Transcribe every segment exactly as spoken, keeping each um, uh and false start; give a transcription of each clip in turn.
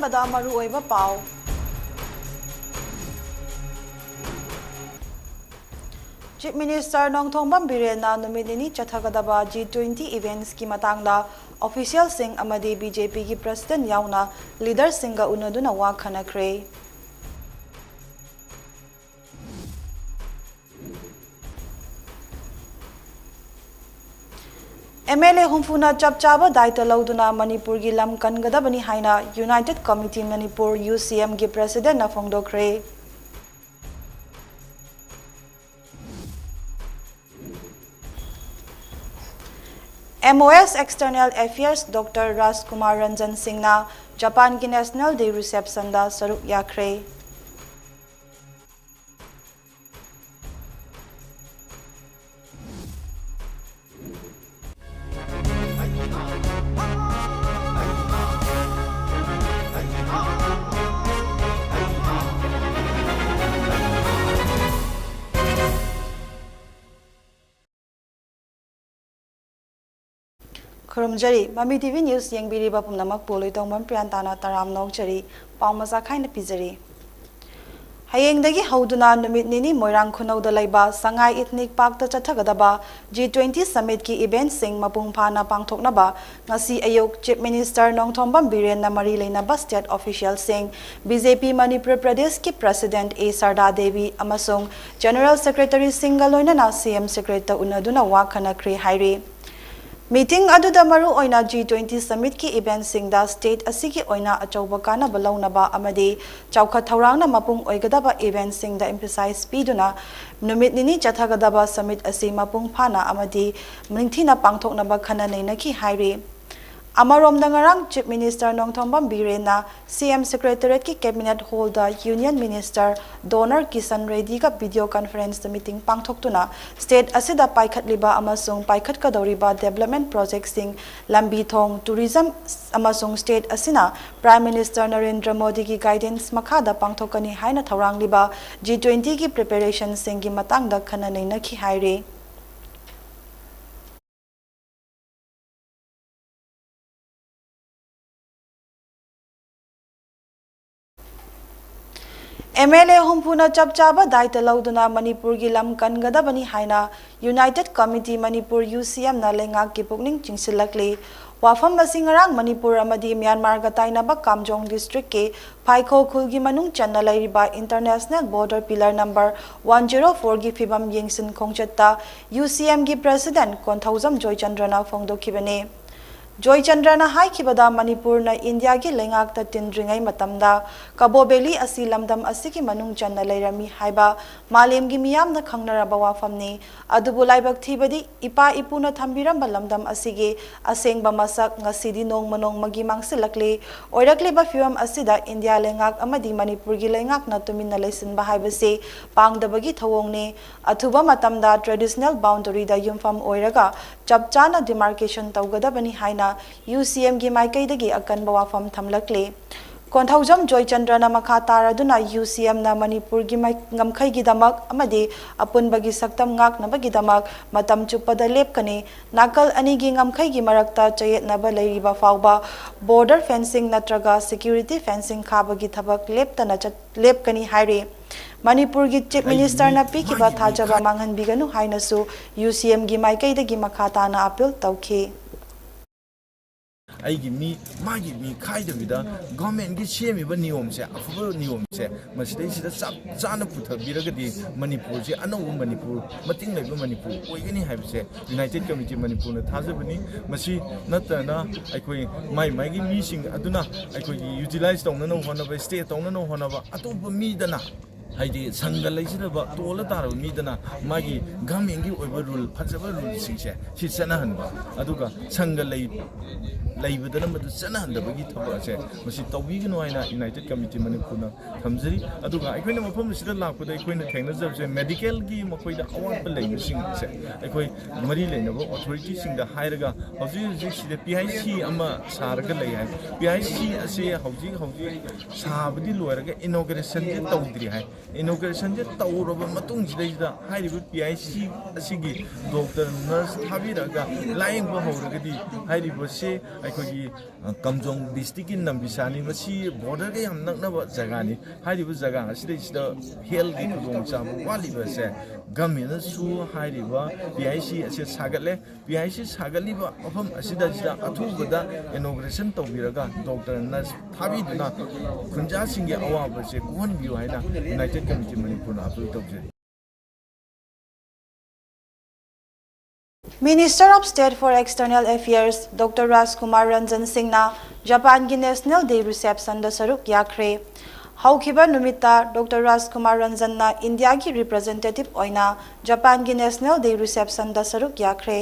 ꯕꯗ ꯃꯔꯨꯑꯣꯏꯕ ꯄꯥꯎ꯫ Chief Minister Nongthombam ꯕꯤꯔꯦꯟꯅ ꯅꯨꯃꯤꯠ ꯅꯤꯅꯤ ꯆꯠꯊꯒꯗꯕ G twenty eventsꯀꯤ ꯃꯇꯥꯡꯗ officialꯁꯤꯡ ꯑꯃꯗꯤ BJPꯒꯤ president ꯌꯥꯎꯅ leaderꯁꯤꯡꯒ ꯎꯅꯗꯨꯅ ꯋꯥ ꯈꯟꯅꯈ꯭ꯔꯦ꯫ MLA ꯍꯨꯝꯐꯨꯅ ꯆꯞ ꯆꯥꯕ ꯗꯥꯏꯇ ꯂꯧꯗꯨꯅ ꯃꯅꯤꯄꯨꯔꯒꯤ ꯂꯝ ꯀꯟꯒꯗꯕꯅꯤ ꯍꯥꯏꯅ United Committee Manipur, UCMꯒꯤ presidentꯅ ꯐꯣꯡꯗꯣꯛꯈ꯭ꯔꯦ꯫ MoS External Affairs Doctor Rajkumar Ranjan Singhꯅ ꯖꯄꯥꯟꯒꯤ National Day receptionꯗ ꯁꯔꯨꯛ ꯌꯥꯈ꯭ꯔꯦ꯫ ꯈꯨꯔꯨꯝꯖꯔꯤ꯫ ꯃꯃꯤ TV news ꯌꯦꯡꯕꯤꯔꯤꯕ ꯄꯨꯝꯅꯃꯛꯄꯨ ꯂꯣꯏꯇꯣꯡꯕꯝ ꯄ꯭ꯔꯤꯌꯥꯟꯇꯥꯅ ꯇꯔꯥꯝꯅ ꯑꯣꯛꯆꯔꯤ꯫ ꯄꯥꯎ ꯃꯆꯥ ꯈꯥꯏꯅ ꯄꯤꯖꯔꯤ꯫ ꯍꯌꯦꯡꯗꯒꯤ ꯍꯧꯗꯨꯅ ꯅꯨꯃꯤꯠ ꯅꯤꯅꯤ ꯃꯣꯏꯔꯥꯡ ꯈꯨꯅꯧꯗ ꯂꯩꯕ ꯁꯉꯥꯏ Ethnic Parkꯇ ꯆꯠꯊꯒꯗꯕ G twenty summitꯀꯤ eventꯁꯤꯡ ꯃꯄꯨꯡ ꯐꯥꯅ ꯄꯥꯡꯊꯣꯛꯅꯕ ꯉꯁꯤ ꯑꯌꯨꯛ Chief Minister ꯅꯣꯡꯊꯣꯝꯕꯝ ꯕꯤꯔꯦꯟꯅ ꯃꯔꯤ ꯂꯩꯅꯕ state officialꯁꯤꯡ, BJP ꯃꯅꯤꯄꯨꯔ ꯄ꯭ꯔꯗꯦꯁꯀꯤ president A ꯁꯔꯗꯥ ꯗꯦꯕꯤ ꯑꯃꯁꯨꯡ General Secretaryꯁꯤꯡꯒ ꯂꯣꯏꯅꯅ CM Secretariatꯇ ꯎꯅꯗꯨꯅ ꯋꯥ ꯈꯟꯅꯈ꯭ꯔꯦ ꯍꯥꯏꯔꯤ꯫ Meeting ꯑꯗꯨꯗ ꯃꯔꯨ ꯑꯣꯏꯅ G twenty summitꯀꯤ eventꯁꯤꯡꯗ state ꯑꯁꯤꯒꯤ ꯑꯣꯏꯅ ꯑꯆꯧꯕ ꯀꯥꯟꯅꯕ ꯂꯧꯅꯕ ꯑꯃꯗꯤ ꯆꯥꯎꯈꯠ ꯊꯧꯔꯥꯡꯅ ꯃꯄꯨꯡ ꯑꯣꯏꯒꯗꯕ eventꯁꯤꯡꯗ emphasize ꯄꯤꯗꯨꯅ ꯅꯨꯃꯤꯠ ꯅꯤꯅꯤ ꯆꯠꯊꯒꯗꯕ summit ꯑꯁꯤ ꯃꯄꯨꯡ ꯐꯥꯅ ꯑꯃꯗꯤ ꯅꯤꯡꯊꯤꯅ ꯄꯥꯡꯊꯣꯛꯅꯕ ꯈꯟꯅ ꯅꯩꯅꯈꯤ ꯍꯥꯏꯔꯤ꯫ ꯑꯃꯔꯣꯝꯗ, ꯉꯔꯥꯡ Chief Minister Nongthombam ꯕꯤꯔꯦꯟꯅ CM Secretariatꯀꯤ Cabinet Hallꯗ Union Minister Donor Kishan Reddyꯒ video conferenceꯇ meeting ꯄꯥꯡꯊꯣꯛꯇꯨꯅ state ꯑꯁꯤꯗ ꯄꯥꯏꯈꯠꯂꯤꯕ ꯑꯃꯁꯨꯡ ꯄꯥꯏꯈꯠꯀꯗꯧꯔꯤꯕ development projectꯁꯤꯡ, ꯂꯝꯕꯤ ꯊꯣꯡ, tourism ꯑꯃꯁꯨꯡ state ꯑꯁꯤꯅ Prime Minister ꯅꯔꯦꯟꯗ꯭ꯔ ꯃꯣꯗꯤꯒꯤ guidance ꯃꯈꯥꯗ ꯄꯥꯡꯊꯣꯛꯀꯅꯤ ꯍꯥꯏꯅ ꯊꯧꯔꯥꯡꯂꯤꯕ G twentyꯒꯤ preparationꯁꯤꯡꯒꯤ ꯃꯇꯥꯡꯗ ꯈꯟꯅ ꯅꯩꯅꯈꯤ ꯍꯥꯏꯔꯤ꯫ ꯑꯦꯝ ꯑꯦꯜ ꯑꯦ ꯍꯨꯝꯐꯨꯅ ꯆꯞ ꯆꯥꯕ ꯗꯥꯏꯇ ꯂꯧꯗꯨꯅ ꯃꯅꯤꯄꯨꯔꯒꯤ ꯂꯝ ꯀꯟꯒꯗꯕꯅꯤ ꯍꯥꯏꯅ United Committee Manipur, ꯌꯨ ꯁꯤ ꯑꯦꯝꯅ ꯂꯩꯉꯥꯛꯀꯤ ꯄꯨꯛꯅꯤꯡ ꯆꯤꯡꯁꯤꯜꯂꯛꯂꯤ꯫ ꯋꯥꯐꯝ ꯑꯁꯤ ꯉꯔꯥꯡ ꯃꯅꯤꯄꯨꯔ ꯑꯃꯗꯤ ꯃ꯭ꯌꯥꯟꯃꯥꯔꯒ ꯇꯥꯏꯅꯕ ꯀꯥꯝꯖꯣꯡ ꯗꯤꯁꯇ꯭ꯔꯤꯛꯀꯤ ꯐꯥꯏꯈꯣ ꯈꯨꯜꯒꯤ ꯃꯅꯨꯡ ꯆꯟꯅ ꯂꯩꯔꯤꯕ International Border Pillar Number One Zero Four ꯒꯤ ꯐꯤꯕꯝ ꯌꯦꯡꯁꯤꯟ ꯈꯣꯡꯆꯠꯇ ꯌꯨ ꯁꯤ ꯑꯦꯝꯒꯤ President ꯀꯣꯟꯊꯧꯖꯝ ꯖꯣꯏꯆꯟꯗ꯭ꯔꯅ ꯐꯣꯡꯗꯣꯛꯈꯤꯕꯅꯤ꯫ ꯖꯣꯏꯆꯟꯗ꯭ꯔꯅ ꯍꯥꯏꯈꯤꯕꯗ, ꯃꯅꯤꯄꯨꯔꯅ ꯏꯟꯗꯤꯌꯥꯒꯤ ꯂꯩꯉꯥꯛꯇ ꯇꯤꯟꯗ꯭ꯔꯤꯉꯩ ꯃꯇꯝꯗ ꯀꯕꯣ ꯚꯦꯂꯤ ꯑꯁꯤ ꯂꯝꯗꯝ ꯑꯁꯤꯒꯤ ꯃꯅꯨꯡ ꯆꯟꯅ ꯂꯩꯔꯝꯃꯤ ꯍꯥꯏꯕ ꯃꯥꯂꯦꯝꯒꯤ ꯃꯤꯌꯥꯝꯅ ꯈꯪꯅꯔꯕ ꯋꯥꯐꯝꯅꯤ꯫ ꯑꯗꯨꯕꯨ ꯂꯥꯏꯕꯛ ꯊꯤꯕꯗꯤ, ꯏꯄꯥ ꯏꯄꯨꯅ ꯊꯝꯕꯤꯔꯝꯕ ꯂꯝꯗꯝ ꯑꯁꯤꯒꯤ ꯑꯁꯦꯡꯕ ꯃꯁꯛ ꯉꯁꯤꯗꯤ ꯅꯣꯡꯃ ꯅꯣꯡꯃꯒꯤ ꯃꯥꯡꯁꯤꯜꯂꯛꯂꯤ꯫ ꯑꯣꯏꯔꯛꯂꯤꯕ ꯐꯤꯕꯝ ꯑꯁꯤꯗ ꯏꯟꯗꯤꯌꯥ ꯂꯩꯉꯥꯛ ꯑꯃꯗꯤ ꯃꯅꯤꯄꯨꯔꯒꯤ ꯂꯩꯉꯥꯛꯅ ꯇꯨꯃꯤꯟꯅ ꯂꯩꯁꯤꯟꯕ ꯍꯥꯏꯕꯁꯤ ꯄꯥꯡꯗꯕꯒꯤ ꯊꯧꯑꯣꯡꯅꯤ꯫ ꯑꯊꯨꯕ ꯃꯇꯝꯗ traditional boundaryꯗ ꯌꯨꯝꯐꯝ ꯑꯣꯏꯔꯒ ꯆꯞ ꯆꯥꯅ demarcation ꯇꯧꯒꯗꯕꯅꯤ ꯍꯥꯏꯅ ꯌꯨ ꯁꯤ ꯑꯦꯝꯒꯤ ꯃꯥꯏꯀꯩꯗꯒꯤ ꯑꯀꯟꯕ ꯋꯥꯐꯝ ꯊꯝꯂꯛꯂꯤ꯫ ꯀꯣꯟꯊꯧꯖꯝ ꯖꯣꯏꯆꯟꯗ꯭ꯔꯅ ꯃꯈꯥ ꯇꯥꯔꯗꯨꯅ ꯌꯨ ꯁꯤ ꯑꯦꯝꯅ ꯃꯅꯤꯄꯨꯔꯒꯤ ꯃꯥꯏ-, ꯉꯝꯈꯩꯒꯤꯗꯃꯛ ꯑꯃꯗꯤ ꯑꯄꯨꯟꯕꯒꯤ ꯁꯛꯇꯝ ꯉꯥꯛꯅꯕꯒꯤꯗꯃꯛ ꯃꯇꯝ ꯆꯨꯞꯄꯗ ꯂꯦꯞꯀꯅꯤ꯫ ꯅꯥꯀꯜ ꯑꯅꯤꯒꯤ ꯉꯝꯈꯩꯒꯤ ꯃꯔꯛꯇ ꯆꯌꯦꯠꯅꯕ ꯂꯩꯔꯤꯕ ꯐꯥꯎꯕ border fencing ꯅꯠꯇ꯭ꯔꯒ security fencing ꯈꯥꯕꯒꯤ ꯊꯕꯛ ꯂꯦꯞꯇꯅ ꯆꯠ-, ꯂꯦꯞꯀꯅꯤ ꯍꯥꯏꯔꯤ꯫ ꯃꯅꯤꯄꯨꯔꯒꯤ Chief ꯑꯩꯒꯤ Ministerꯅ ꯃꯤ-, ꯄꯤꯈꯤꯕ ꯃꯥꯒꯤ ꯊꯥꯖꯕ ꯃꯤꯈꯥꯏ- ꯃꯥꯡꯍꯟꯕꯤꯒꯅꯨ ꯍꯥꯏꯅꯁꯨ ꯌꯨ ꯁꯤ ꯑꯦꯝꯒꯤ ꯃꯥꯏꯀꯩꯗꯒꯤ ꯃꯈꯥ ꯇꯥꯅ appeal ꯇꯧꯈꯤ꯫ ꯑꯩꯒꯤ ꯃꯤ, ꯃꯥꯒꯤ ꯃꯤ ꯈꯥꯏꯗꯕꯤꯗ governmentꯀꯤ ꯁꯦꯝꯃꯤꯕ ꯅꯤꯌꯣꯝꯁꯦ, ꯑꯐꯕ ꯅꯤꯌꯣꯝꯁꯦ, ꯃꯁꯤꯗꯩꯁꯤꯗ ꯆꯞ ꯆꯥꯅ ꯄꯨꯊꯕꯤꯔꯒꯗꯤ ꯃꯅꯤꯄꯨꯔꯁꯦ ꯑꯅꯧꯕ ꯃꯅꯤꯄꯨꯔ, ꯃꯇꯤꯡ ꯂꯩꯕ ꯃꯅꯤꯄꯨꯔ ꯑꯣꯏꯒꯅꯤ ꯍꯥꯏꯕꯁꯦ United Committee ꯃꯅꯤꯄꯨꯔꯅ ꯊꯥꯖꯕꯅꯤ꯫ ꯃꯁꯤ ꯅꯠꯇꯅ ꯑꯩꯈꯣꯏ ꯃꯥꯏ ꯃꯥꯏꯒꯤ ꯃꯤꯁꯤꯡ ꯑꯗꯨꯅ ꯑꯩꯈꯣꯏꯒꯤ utilize ꯇꯧꯅꯅꯕ ꯍꯣꯠꯅꯕ, stay ꯇꯧꯅꯅꯕ ꯍꯣꯠꯅꯕ, ꯑꯇꯣꯞꯄ ꯃꯤꯗꯅ, ꯍꯥꯏꯗꯤ ꯁꯪꯒ ꯂꯩꯖꯗꯕ ꯇꯣꯜꯂ ꯇꯥꯔꯕ ꯃꯤꯗꯅ ꯃꯥꯒꯤ governmentꯀꯤ ꯑꯣꯏꯕ rule, ꯐꯖꯕ ruleꯁꯤꯡꯁꯦ ꯁꯤ ꯆꯠꯅꯍꯟꯕ, ꯑꯗꯨꯒ ꯁꯪꯒ ꯂꯩ-, ꯂꯩꯕꯗꯅ ꯃꯗꯨ ꯆꯠꯅꯍꯟꯗꯕꯒꯤ ꯊꯕꯛ ꯑꯁꯦ ꯃꯁꯤ ꯇꯧꯕꯤꯒꯅꯨ ꯍꯥꯏꯅ United Committee ꯃꯅꯤꯄꯨꯔꯅ ꯊꯝꯖꯔꯤ꯫ ꯑꯗꯨꯒ ꯑꯩꯈꯣꯏꯅ ꯃꯐꯝ ꯑꯁꯤꯗ ꯂꯥꯛꯄꯗ ꯑꯩꯈꯣꯏꯅ ꯊꯦꯡꯅꯖꯕꯁꯦ medicalꯒꯤ ꯃꯈꯣꯏꯗ ꯑꯋꯥꯠꯄ ꯂꯩꯕꯁꯤꯡ ꯑꯁꯦ ꯑꯩꯈꯣꯏ ꯃꯔꯤ ꯂꯩꯅꯕ authorityꯁꯤꯡꯗ ꯍꯥꯏꯔꯒ ꯍꯧꯖꯤꯛ ꯍꯧꯖꯤꯛ ꯁꯤꯗ P H C ꯑꯃ ꯁꯥꯔꯒ ꯂꯩ ꯍꯥꯏ꯫ P H C ꯑꯁꯤ ꯍꯧꯖꯤꯛ ꯍꯧꯖꯤꯛ ꯁꯥꯕꯗꯤ ꯂꯣꯏꯔꯒ inaugurationꯗꯤ ꯇꯧꯗ꯭ꯔꯤ ꯍꯥꯏ꯫ ꯏꯅꯣꯒ꯭ꯔꯦꯁꯟꯁꯦ ꯇꯧꯔꯕ ꯃꯇꯨꯡꯁꯤꯗꯩꯁꯤꯗ ꯍꯥꯏꯔꯤꯕ ꯄꯤ ꯑꯩꯆ ꯁꯤ ꯑꯁꯤꯒꯤ ꯗꯣꯛꯇꯔ ꯅꯔꯁ ꯊꯥꯕꯤꯔꯛꯑꯒ ꯂꯥꯌꯦꯡꯕ ꯍꯧꯔꯒꯗꯤ ꯍꯥꯏꯔꯤꯕꯁꯤ ꯑꯩꯈꯣꯏꯒꯤ, ꯑ, ꯀꯥꯝꯖꯣꯡ ꯗꯤꯁꯇ꯭ꯔꯤꯛꯀꯤ ꯅꯝꯕꯤꯁꯥꯅꯤ꯫ ꯃꯁꯤ ꯕꯣꯔꯗꯔꯒ ꯌꯥꯝ ꯅꯛꯅꯕ ꯖꯒꯥꯅꯤ꯫ ꯍꯥꯏꯔꯤꯕ ꯖꯒꯥ ꯑꯁꯤꯗꯩꯁꯤꯗ ꯍꯦꯜꯊꯀꯤ ꯈꯨꯗꯣꯡꯆꯥꯕ ꯋꯥꯠꯂꯤꯕꯁꯦ ꯒꯃꯦꯟꯅꯁꯨ ꯍꯥꯏꯔꯤꯕ ꯄꯤ ꯑꯩꯆ ꯁꯤ ꯑꯁꯤ ꯁꯥꯒꯠꯂꯦ꯫ ꯄꯤ ꯑꯩꯆ ꯁꯤ ꯁꯥꯒꯠꯂꯤꯕ ꯃꯐꯝ ꯑꯁꯤꯗꯩꯁꯤꯗ ꯑꯊꯨꯕꯗ ꯏꯅꯣꯒ꯭ꯔꯦꯁꯟ ꯇꯧꯕꯤꯔꯒ ꯗꯣꯛꯇꯔ ꯅꯔꯁ ꯊꯥꯕꯤꯗꯨꯅ ꯈꯨꯟꯖꯥꯁꯤꯡꯒꯤ ꯑꯋꯥꯕꯁꯦ ꯀꯣꯛꯍꯟꯕꯤꯌꯨ ꯍꯥꯏꯅ ꯌꯨꯅꯥꯏꯇꯦꯗ ꯀꯝꯃꯤꯇꯤ ꯃꯅꯤꯄꯨꯔꯅ ꯑꯄꯤꯜ ꯇꯧꯖꯔꯤ꯫ Minister of State for External Affairs Doctor Rajkumar Ranjan Singhꯅ ꯖꯄꯥꯟꯒꯤ National Day Receptionꯗ ꯁꯔꯨꯛ ꯌꯥꯈ꯭ꯔꯦ꯫ ꯍꯧꯈꯤꯕ ꯅꯨꯃꯤꯠꯇ ꯗꯣꯛꯇꯔ ꯔꯥꯖꯀꯨꯃꯥꯔ ꯔꯟꯖꯟꯅ ꯏꯟꯗꯤꯌꯥꯒꯤ representative ꯑꯣꯏꯅ ꯖꯄꯥꯟꯒꯤ National Day Receptionꯗ ꯁꯔꯨꯛ ꯌꯥꯈ꯭ꯔꯦ꯫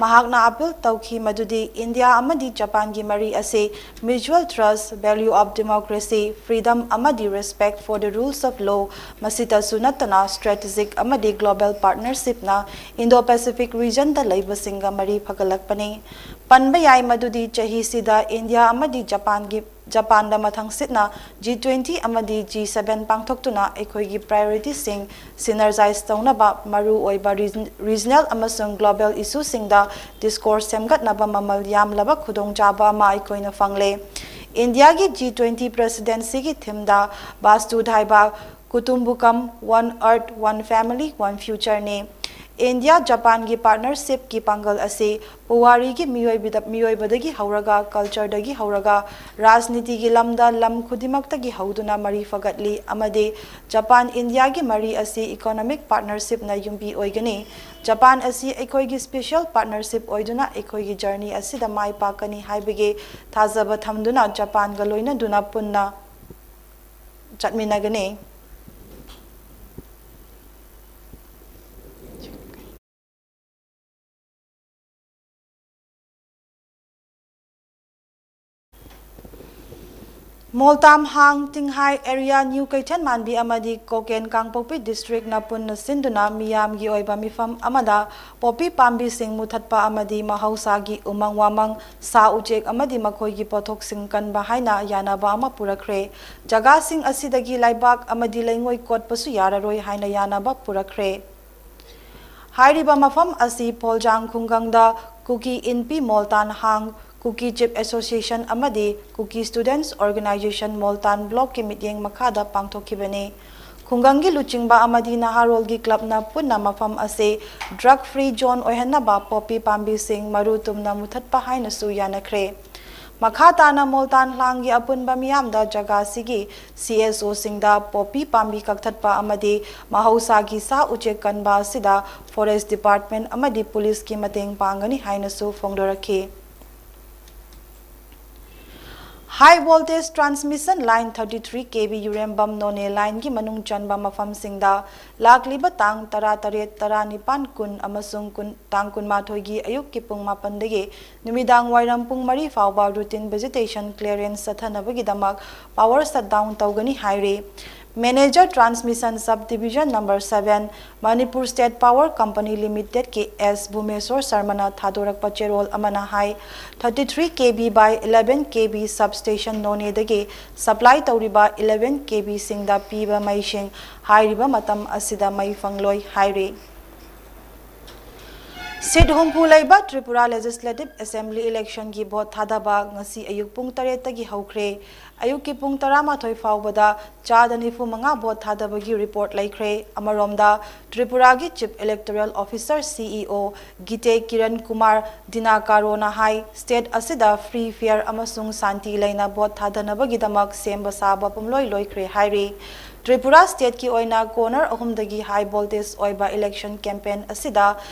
ꯃꯍꯥꯛꯅ ꯑꯄꯤꯜ ꯇꯧꯈꯤ ꯃꯗꯨꯗꯤ ꯏꯟꯗꯤꯌꯥ ꯑꯃꯗꯤ ꯖꯄꯥꯟꯒꯤ ꯃꯔꯤ ꯑꯁꯤ mutual trust, value of democracy, freedom ꯑꯃꯗꯤ respect for the rules of law, ꯃꯁꯤꯇꯁꯨ ꯅꯠꯇꯅ strategic ꯑꯃꯗꯤ global partnershipꯅ Indo-Pacific regionꯗ ꯂꯩꯕꯁꯤꯡꯒ ꯃꯔꯤ ꯐꯒꯠꯂꯛꯄꯅꯤ꯫ ꯄꯟꯕ ꯌꯥꯏ ꯃꯗꯨꯗꯤ ꯆꯍꯤꯁꯤꯗ ꯏꯟꯗꯤꯌꯥ ꯑꯃꯗꯤ ꯖꯄꯥꯟꯒꯤ, ꯖꯄꯥꯟꯗ ꯃꯊꯪꯁꯤꯠꯅ G twenty ꯑꯃꯗꯤ G seven ꯄꯥꯡꯊꯣꯛꯇꯨꯅ ꯑꯩꯈꯣꯏꯒꯤ priorityꯁꯤꯡ synergize ꯇꯧꯅꯕ ꯃꯔꯨꯑꯣꯏꯕ region-, regional ꯑꯃꯁꯨꯡ global issueꯁꯤꯡꯗ discourse ꯁꯦꯝꯒꯠꯅꯕ ꯃꯃꯜ ꯌꯥꯝꯂꯕ ꯈꯨꯗꯣꯡꯆꯥꯕ ꯑꯃ ꯑꯩꯈꯣꯏꯅ ꯐꯪꯂꯦ꯫ ꯏꯟꯗꯤꯌꯥꯒꯤ G twenty presidencyꯒꯤ themeꯗ Vastudhaiva Kutumbakam, One Earth, One Family, One Futureꯅꯤ꯫ ꯏꯟꯗꯤꯌꯥ ꯖꯄꯥꯟꯒꯤ partnershipꯀꯤ ꯄꯥꯡꯒꯜ ꯑꯁꯤ ꯄꯨꯋꯥꯔꯤꯒꯤ ꯃꯤꯑꯣꯏꯕꯗ-, ꯃꯤꯑꯣꯏꯕꯗꯒꯤ ꯍꯧꯔꯒ, cultureꯗꯒꯤ ꯍꯧꯔꯒ, ꯔꯥꯖꯅꯤꯇꯤꯒꯤ ꯂꯝꯗ ꯂꯝ ꯈꯨꯗꯤꯡꯃꯛꯇꯒꯤ ꯍꯧꯗꯨꯅ ꯃꯔꯤ ꯐꯒꯠꯂꯤ ꯑꯃꯗꯤ ꯖꯄꯥꯟ ꯏꯟꯗꯤꯌꯥꯒꯤ ꯃꯔꯤ ꯑꯁꯤ economic partnershipꯅ ꯌꯨꯝꯕꯤ ꯑꯣꯏꯒꯅꯤ꯫ ꯖꯄꯥꯟ ꯑꯁꯤ ꯑꯩꯈꯣꯏꯒꯤ special partnership ꯑꯣꯏꯗꯨꯅ ꯑꯩꯈꯣꯏꯒꯤ journey ꯑꯁꯤꯗ ꯃꯥꯏ ꯄꯥꯛꯀꯅꯤ ꯍꯥꯏꯕꯒꯤ ꯊꯥꯖꯕ ꯊꯝꯗꯨꯅ ꯖꯄꯥꯟꯒ ꯂꯣꯏꯅꯗꯨꯅ ꯄꯨꯟꯅ ꯆꯠꯃꯤꯟꯅꯒꯅꯤ꯫ ꯃꯣꯜꯇꯥꯝ ꯍꯥꯡ, ꯇꯤꯡꯍꯥꯏ ꯑꯦꯔꯤꯌꯥ, ꯅ꯭ꯌꯨ ꯀꯩꯊꯦꯜꯃꯥꯟꯕꯤ ꯑꯃꯗꯤ ꯀꯣꯀꯦꯟ ꯀꯥꯡꯄꯣꯛꯄꯤ ꯗꯤꯁꯇ꯭ꯔꯤꯛꯅ ꯄꯨꯟꯅ ꯁꯤꯟꯗꯨꯅ ꯃꯤꯌꯥꯝꯒꯤ ꯑꯣꯏꯕ ꯃꯤꯐꯝ ꯑꯃꯗ ꯄꯣꯄꯤ ꯄꯥꯝꯕꯤꯁꯤꯡ ꯃꯨꯊꯠꯄ ꯑꯃꯗꯤ ꯃꯍꯧꯁꯥꯒꯤ ꯎꯃꯪ ꯋꯥꯃꯪ, ꯁꯥ ꯎꯆꯦꯛ ꯑꯃꯗꯤ ꯃꯈꯣꯏꯒꯤ ꯄꯣꯠꯊꯣꯛꯁꯤꯡ ꯀꯟꯕ ꯍꯥꯏꯅ ꯌꯥꯅꯕ ꯑꯃ ꯄꯨꯔꯛꯈ꯭ꯔꯦ꯫ ꯖꯒꯥꯁꯤꯡ ꯑꯁꯤꯗꯒꯤ ꯂꯩꯕꯥꯛ ꯑꯃꯗꯤ ꯂꯩꯉꯣꯏ ꯀꯣꯠꯄꯁꯨ ꯌꯥꯔꯔꯣꯏ ꯍꯥꯏꯅ ꯌꯥꯅꯕ ꯄꯨꯔꯛꯈ꯭ꯔꯦ꯫ ꯍꯥꯏꯔꯤꯕ ꯃꯐꯝ ꯑꯁꯤ ꯐꯣꯜꯖꯥꯡ ꯈꯨꯡꯒꯪꯗ ꯀꯨꯀꯤ ꯏꯟꯄꯤ ꯃꯣꯜꯇꯥꯟ ꯍꯥꯡ, ꯀꯨꯀꯤ ꯆꯤꯞ ꯑꯦꯁꯣꯁꯤꯌꯦꯁꯟ ꯑꯃꯗꯤ ꯀꯨꯀꯤ ꯁ꯭ꯇꯨꯗꯦꯟꯠꯁ ꯑꯣꯔꯒꯅꯥꯏꯖꯦꯁꯟ ꯃꯣꯜꯇꯥꯟ ꯕ꯭ꯂꯣꯛꯀꯤ ꯃꯤꯠꯌꯦꯡ ꯃꯈꯥꯗ ꯄꯥꯡꯊꯣꯛꯈꯤꯕꯅꯤ꯫ ꯈꯨꯡꯒꯪꯒꯤ ꯂꯨꯆꯤꯡꯕ ꯑꯃꯗꯤ ꯅꯍꯥꯔꯣꯜꯒꯤ ꯀ꯭ꯂꯕꯅ ꯄꯨꯟꯅ ꯃꯐꯝ ꯑꯁꯤ ꯗ꯭ꯔꯒ ꯐ꯭ꯔꯤ ꯖꯣꯟ ꯑꯣꯏꯍꯟꯅꯕ ꯄꯣꯄꯤ ꯄꯥꯝꯕꯤꯁꯤꯡ ꯃꯔꯨ ꯇꯨꯝꯅ ꯃꯨꯊꯠꯄ ꯍꯥꯏꯅꯁꯨ ꯌꯥꯅꯈ꯭ꯔꯦ꯫ ꯃꯈꯥ ꯇꯥꯅ ꯃꯣꯜꯇꯥꯟ ꯍꯥꯡꯒꯤ ꯑꯄꯨꯟꯕ ꯃꯤꯌꯥꯝꯗ ꯖꯒꯥꯁꯤꯒꯤ ꯁꯤ ꯑꯦꯁ ꯑꯣꯁꯤꯡꯗ ꯄꯣꯄꯤ ꯄꯥꯝꯕꯤ ꯀꯛꯊꯠꯄ ꯑꯃꯗꯤ ꯃꯍꯧꯁꯥꯒꯤ ꯁꯥ ꯎꯆꯦꯛ ꯀꯟꯕ ꯑꯁꯤꯗ ꯐꯣꯔꯦꯁ ꯗꯤꯄꯥꯔꯠꯃꯦꯟꯠ ꯑꯃꯗꯤ ꯄꯨꯂꯤꯁꯀꯤ ꯃꯇꯦꯡ ꯄꯥꯡꯒꯅꯤ ꯍꯥꯏꯅꯁꯨ ꯐꯣꯡꯗꯣꯔꯛꯈꯤ꯫ High voltage transmission line thirty three K V ꯌꯨꯔꯦꯝꯕꯝ ꯅꯣꯅꯦ ꯂꯥꯏꯟꯒꯤ ꯃꯅꯨꯡ ꯆꯟꯕ ꯃꯐꯝꯁꯤꯡꯗ ꯂꯥꯛꯂꯤꯕ ꯇꯥꯡ ꯇꯔꯥ ꯇꯔꯦꯠ, ꯇꯔꯥ ꯅꯤꯄꯥꯟ, ꯀꯨꯟ ꯑꯃꯁꯨꯡ ꯀꯨꯟ, ꯇꯥꯡ ꯀꯨꯟꯃꯥꯊꯣꯏꯒꯤ ꯑꯌꯨꯛꯀꯤ ꯄꯨꯡ ꯃꯥꯄꯟꯗꯒꯤ ꯅꯨꯃꯤꯗꯥꯡ ꯋꯥꯏꯔꯝ ꯄꯨꯡ ꯃꯔꯤ ꯐꯥꯎꯕ ꯔꯨꯇꯤꯟ ꯚꯦꯖꯤꯇꯦꯁꯟ ꯀ꯭ꯂꯤꯌꯔꯦꯟꯁ ꯆꯠꯊꯅꯕꯒꯤꯗꯃꯛ ꯄꯥꯋꯔ ꯁꯠꯗꯥꯎꯟ ꯇꯧꯒꯅꯤ ꯍꯥꯏꯔꯤ꯫ Manager transmission sub division number seven, Manipur state power company ꯂꯤꯃꯤꯇꯦꯗꯀꯤ ꯑꯦꯁ ꯚꯨꯃꯦꯁꯣꯔ ꯁꯔꯃꯅ ꯊꯥꯗꯣꯔꯛꯄ ꯆꯦꯔꯣꯜ ꯑꯃꯅ ꯍꯥꯏ, thirty three K V by eleven K V substation ꯅꯣꯅꯦꯗꯒꯤ ꯁꯄ꯭ꯂꯥꯏ ꯇꯧꯔꯤꯕ eleven K V ꯁꯤꯡꯗ ꯄꯤꯕ ꯃꯩꯁꯤꯡ ꯍꯥꯏꯔꯤꯕ ꯃꯇꯝ ꯑꯁꯤꯗ ꯃꯩ ꯐꯪꯂꯣꯏ ꯍꯥꯏꯔꯤ꯫ ꯁꯤꯠ ꯍꯨꯝꯐꯨ ꯂꯩꯕ ꯇ꯭ꯔꯤꯄꯨꯔꯥ ꯂꯦꯖꯤꯁꯂꯦꯇꯤꯚ ꯑꯦꯁꯦꯝꯕ꯭ꯂꯤ ꯏꯂꯦꯛꯁꯟꯒꯤ ꯚꯣꯠ ꯊꯥꯗꯕ ꯉꯁꯤ ꯑꯌꯨꯛ ꯄꯨꯡ ꯇꯔꯦꯠꯇꯒꯤ ꯍꯧꯈ꯭ꯔꯦ꯫ ꯑꯌꯨꯛꯀꯤ ꯄꯨꯡ ꯇꯔꯥꯃꯥꯊꯣꯏ ꯐꯥꯎꯕꯗ ꯆꯥꯗ ꯅꯤꯐꯨ ꯃꯉꯥ ꯚꯣꯠ ꯊꯥꯗꯕꯒꯤ ꯔꯤꯄꯣꯔꯠ ꯂꯩꯈ꯭ꯔꯦ꯫ ꯑꯃꯔꯣꯝꯗ, ꯇ꯭ꯔꯤꯄꯨꯔꯥꯒꯤ ꯆꯤꯐ ꯏꯂꯦꯛꯇꯣꯔꯦꯜ ꯑꯣꯐꯤꯁꯔ, ꯁꯤ ꯏ ꯑꯣ, ꯒꯤꯇꯦ ꯀꯤꯔꯟ ꯀꯨꯃꯥꯔ ꯗꯤꯅꯥꯀꯥꯔꯣꯅ ꯍꯥꯏ, ꯁ꯭ꯇꯦꯠ ꯑꯁꯤꯗ ꯐ꯭ꯔꯤ, ꯐꯤꯌꯔ ꯑꯃꯁꯨꯡ ꯁꯥꯟꯇꯤ ꯂꯩꯅ ꯚꯣꯠ ꯊꯥꯗꯅꯕꯒꯤꯗꯃꯛ ꯁꯦꯝꯕ ꯁꯥꯕ ꯄꯨꯝꯂꯣꯏ ꯂꯣꯏꯈ꯭ꯔꯦ ꯍꯥꯏꯔꯤ꯫ ꯇ꯭ꯔꯤꯄꯨꯔꯥ ꯁ꯭ꯇꯦꯠꯀꯤ ꯑꯣꯏꯅ ꯀꯣꯔꯅꯔ ꯑꯍꯨꯝꯗꯒꯤ ꯍꯥꯏ ꯚꯣꯜꯇꯦꯖ ꯑꯣꯏꯕ ꯏꯂꯦꯛꯁꯟ ꯀꯦꯝꯄꯦꯟ ꯑꯁꯤꯗ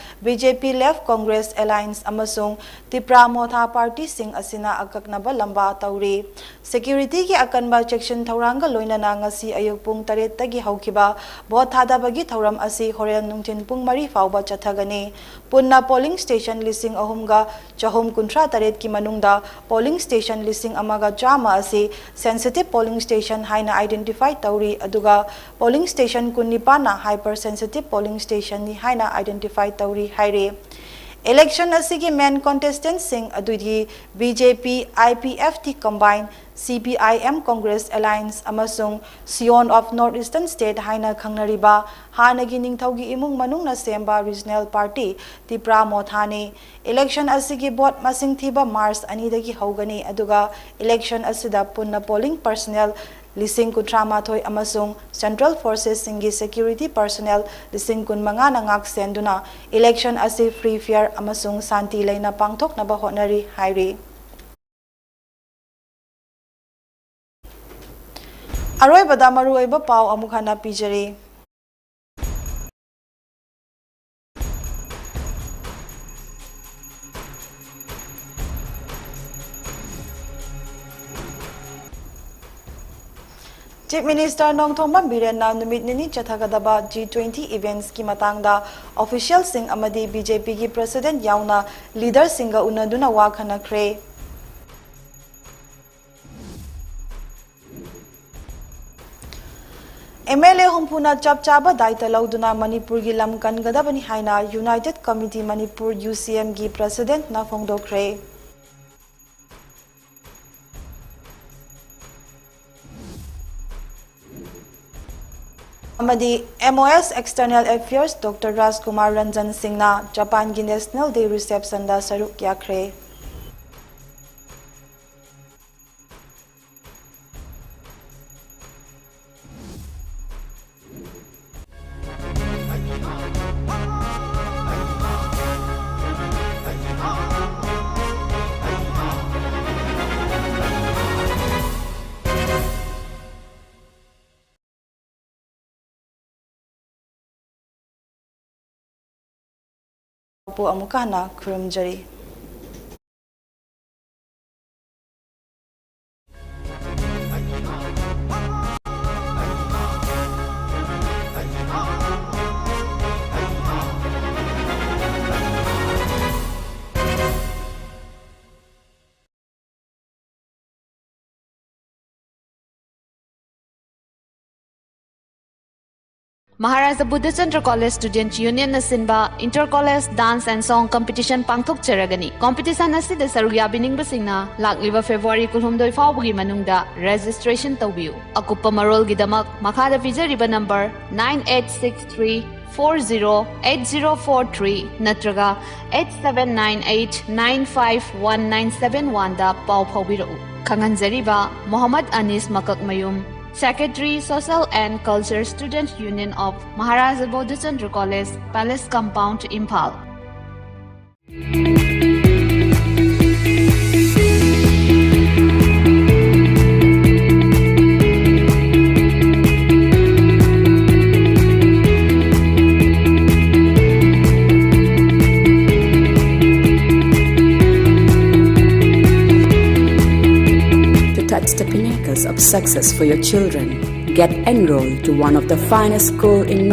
ꯕꯤ ꯖꯦ ꯄꯤ, ꯂꯦꯐ ꯀꯣꯡꯒ꯭ꯔꯦꯁ ꯑꯦꯂꯥꯏꯟꯁ ꯑꯃꯁꯨꯡ ꯇꯤꯄ꯭ꯔꯥ ꯃꯣꯊꯥ ꯄꯥꯔꯇꯤꯁꯤꯡ ꯑꯁꯤꯅ ꯑꯀꯛꯅꯕ ꯂꯝꯕꯥ ꯇꯧꯔꯤ꯫ ꯁꯦꯀ꯭ꯌꯨꯔꯤꯇꯤꯒꯤ ꯑꯀꯟꯕ ꯆꯦꯛꯁꯤꯟ ꯊꯧꯔꯥꯡꯒ ꯂꯣꯏꯅꯅ ꯉꯁꯤ ꯑꯌꯨꯛ ꯄꯨꯡ ꯇꯔꯦꯠꯇꯒꯤ ꯍꯧꯈꯤꯕ ꯚꯣꯠ ꯊꯥꯗꯕꯒꯤ ꯊꯧꯔꯝ ꯑꯁꯤ ꯍꯣꯔꯦꯟ ꯅꯨꯡꯊꯤꯜ ꯄꯨꯡ ꯃꯔꯤ ꯐꯥꯎꯕ ꯆꯠꯊꯒꯅꯤ꯫ ꯄꯨꯟꯅ ꯄꯣꯂꯤꯡ ꯁ꯭ꯇꯦꯁꯟ ꯂꯤꯁꯤꯡ ꯑꯍꯨꯝꯒ ꯆꯍꯨꯝ ꯀꯨꯟꯊ꯭ꯔꯥ ꯇꯔꯦꯠꯀꯤ ꯃꯅꯨꯡꯗ ꯄꯣꯂꯤꯡ ꯁ꯭ꯇꯦꯁꯟ ꯂꯤꯁꯤꯡ ꯑꯃꯒ ꯆꯥꯝꯃ ꯑꯁꯤ ꯁꯦꯟꯁꯤꯇꯤꯚ ꯄꯣꯂꯤꯡ ꯁ꯭ꯇꯦꯁꯟ ꯍꯥꯏꯅ ꯑꯥꯏꯗꯦꯟꯇꯤꯐꯥꯏ ꯇꯧꯔꯤ, ꯑꯗꯨꯒ ꯄꯣꯂꯤꯡ ꯁ꯭ꯇꯦꯁꯟ ꯀꯨꯟꯅꯤꯄꯥꯟꯅ ꯍꯥꯏꯄꯔ ꯁꯦꯟꯁꯤꯇꯤꯚ ꯄꯣꯂꯤꯡ ꯁ꯭ꯇꯦꯁꯟꯅꯤ ꯍꯥꯏꯅ ꯑꯥꯏꯗꯦꯟꯇꯤꯐꯥꯏ ꯇꯧꯔꯤ ꯍꯥꯏꯔꯤ꯫ ꯏꯂꯦꯛꯁꯟ ꯑꯁꯤꯒꯤ ꯃꯦꯟ ꯀꯣꯟꯇꯦꯁꯇꯦꯟꯠꯁꯤꯡ ꯑꯗꯨꯗꯤ B J P, I P F T combine, C P I M Congress alliance ꯑꯃꯁꯨꯡ ꯁꯤꯌꯣꯟ ꯑꯣꯐ ꯅꯣꯔꯠ ꯏꯁꯇꯔꯟ ꯁ꯭ꯇꯦꯠ ꯍꯥꯏꯅ ꯈꯪꯅꯔꯤꯕ ꯍꯥꯟꯅꯒꯤ ꯅꯤꯡꯊꯧꯒꯤ ꯏꯃꯨꯡ ꯃꯅꯨꯡꯅ ꯁꯦꯝꯕ ꯔꯤꯖꯅꯦꯜ ꯄꯥꯔꯇꯤ ꯇꯤꯄ꯭ꯔꯥ ꯃꯣꯊꯥꯅꯤ꯫ ꯏꯂꯦꯛꯁꯟ ꯑꯁꯤꯒꯤ ꯚꯣꯠ ꯃꯁꯤꯡ ꯊꯤꯕ ꯃꯥꯔꯆ ꯑꯅꯤꯗꯒꯤ ꯍꯧꯒꯅꯤ, ꯑꯗꯨꯒ ꯏꯂꯦꯛꯁꯟ ꯑꯁꯤꯗ ꯄꯨꯟꯅ ꯄꯣꯂꯤꯡ ꯄꯔꯁꯅꯦꯜ ꯂꯤꯁꯤꯡ ꯀꯨꯟꯊ꯭ꯔꯥ ꯃꯥꯊꯣꯏ ꯑꯃꯁꯨꯡ ꯁꯦꯟꯇ꯭ꯔꯦꯜ ꯐꯣꯔꯁꯦꯁꯁꯤꯡꯒꯤ ꯁꯦꯀ꯭ꯌꯨꯔꯤꯇꯤ ꯄꯔꯁꯅꯦꯜ ꯂꯤꯁꯤꯡ ꯀꯨꯟꯃꯉꯥꯅ ꯉꯥꯛ ꯁꯦꯟꯗꯨꯅ ꯏꯂꯦꯛꯁꯟ ꯑꯁꯤ ꯐ꯭ꯔꯤ, ꯐꯤꯌꯔ ꯑꯃꯁꯨꯡ ꯁꯥꯟꯇꯤ ꯂꯩꯅ ꯄꯥꯡꯊꯣꯛꯅꯕ ꯍꯣꯠꯅꯔꯤ ꯍꯥꯏꯔꯤ꯫ ꯑꯔꯣꯏꯕꯗ ꯃꯔꯨꯑꯣꯏꯕ ꯄꯥꯎ ꯑꯃꯨꯛ ꯍꯟꯅ ꯄꯤꯖꯔꯤ꯫ ꯆꯤꯐ ꯃꯤꯅꯤꯁꯇꯔ ꯅꯣꯡꯊꯣꯝꯕꯝ ꯕꯤꯔꯦꯟꯅ ꯅꯨꯃꯤꯠ ꯅꯤꯅꯤ ꯆꯠꯊꯒꯗꯕ ꯖꯤ ꯇ꯭ꯋꯦꯟꯇꯤ ꯏꯚꯦꯟꯠꯁꯀꯤ ꯃꯇꯥꯡꯗ ꯑꯣꯐꯤꯁꯤꯌꯦꯜꯁꯤꯡ ꯑꯃꯗꯤ ꯕꯤ ꯖꯦ ꯄꯤꯒꯤ ꯄ꯭ꯔꯦꯁꯤꯗꯦꯟꯠ ꯌꯥꯎꯅ ꯂꯤꯗꯔꯁꯤꯡꯒ ꯎꯅꯗꯨꯅ ꯋꯥ ꯈꯟꯅꯈ꯭ꯔꯦ꯫ ꯑꯦꯝ ꯑꯦꯜ ꯑꯦ ꯍꯨꯝꯐꯨꯅ ꯆꯞ ꯆꯥꯕ ꯗꯥꯏꯇ ꯂꯧꯗꯨꯅ ꯃꯅꯤꯄꯨꯔꯒꯤ ꯂꯝ ꯀꯟꯒꯗꯕꯅꯤ ꯍꯥꯏꯅ ꯌꯨꯅꯥꯏꯇꯦꯗ ꯀꯃꯤꯇꯤ ꯃꯅꯤꯄꯨꯔ, ꯌꯨ ꯁꯤ ꯑꯦꯝꯒꯤ ꯄ꯭ꯔꯦꯁꯤꯗꯦꯟꯠꯅ ꯐꯣꯡꯗꯣꯛꯈ꯭ꯔꯦ꯫ ꯑꯃꯗꯤ ꯑꯦꯝ ꯑꯣ ꯑꯦꯁ ꯑꯦꯛꯁꯇꯔꯅꯦꯜ ꯑꯦꯐꯤꯌꯔꯁ ꯗꯣꯛꯇꯔ ꯔꯥꯖꯀꯨꯃꯥꯔ ꯔꯟꯖꯟ ꯁꯤꯡꯅ ꯖꯄꯥꯟꯒꯤ ꯅꯦꯁꯅꯦꯜ ꯗꯦ ꯔꯤꯁꯦꯞꯁꯟꯗ ꯁꯔꯨꯛ ꯌꯥꯈ꯭ꯔꯦ꯫ ꯄꯨ ꯑꯃꯨꯛꯀ ꯍꯟꯅ ꯈꯨꯔꯨꯝꯖꯔꯤ꯫ ꯃꯍꯥꯔꯥꯖꯥ ꯕꯨꯙꯆꯟꯗ꯭ꯔ ꯀꯣꯂꯦꯖ ꯁ꯭ꯇꯨꯗꯦꯟꯠ ꯌꯨꯅꯤꯌꯟꯅ ꯁꯤꯟꯕ inter college dance and song competition ꯄꯥꯡꯊꯣꯛꯆꯔꯒꯅꯤ꯫ ꯀꯝꯄꯤꯇꯤꯁꯟ ꯑꯁꯤꯗ ꯁꯔꯨꯛ ꯌꯥꯕꯤꯅꯤꯡꯕꯁꯤꯡꯅ ꯂꯥꯛꯂꯤꯕ ꯐꯦꯕ꯭ꯔꯨꯋꯥꯔꯤ ꯀꯨꯟꯍꯨꯝꯗꯣꯏ ꯐꯥꯎꯕꯒꯤ ꯃꯅꯨꯡꯗ ꯔꯦꯖꯤꯁꯇ꯭ꯔꯦꯁꯟ ꯇꯧꯕꯤꯌꯨ꯫ ꯑꯀꯨꯞꯄ ꯃꯔꯣꯜꯒꯤꯗꯃꯛ ꯃꯈꯥꯗ ꯄꯤꯖꯔꯤꯕ number nine eight six three four zero eight zero four three ꯅꯠꯇ꯭ꯔꯒ eight seven nine eight nine five one nine seven one ꯗ ꯄꯥꯎ ꯐꯥꯎꯕꯤꯔꯛꯎ꯫ ꯈꯪꯍꯟꯖꯔꯤꯕ ꯃꯣꯍꯝꯃꯗ ꯑꯅꯤꯁ ꯃꯀꯛꯃꯌꯨꯝ, Secretary, Social and Culture Student Union of Maharaja Bodhichandra College, Palace Compound, Imphal. To touch the pinnacles of success for your children, get enrolled to one of the finest school in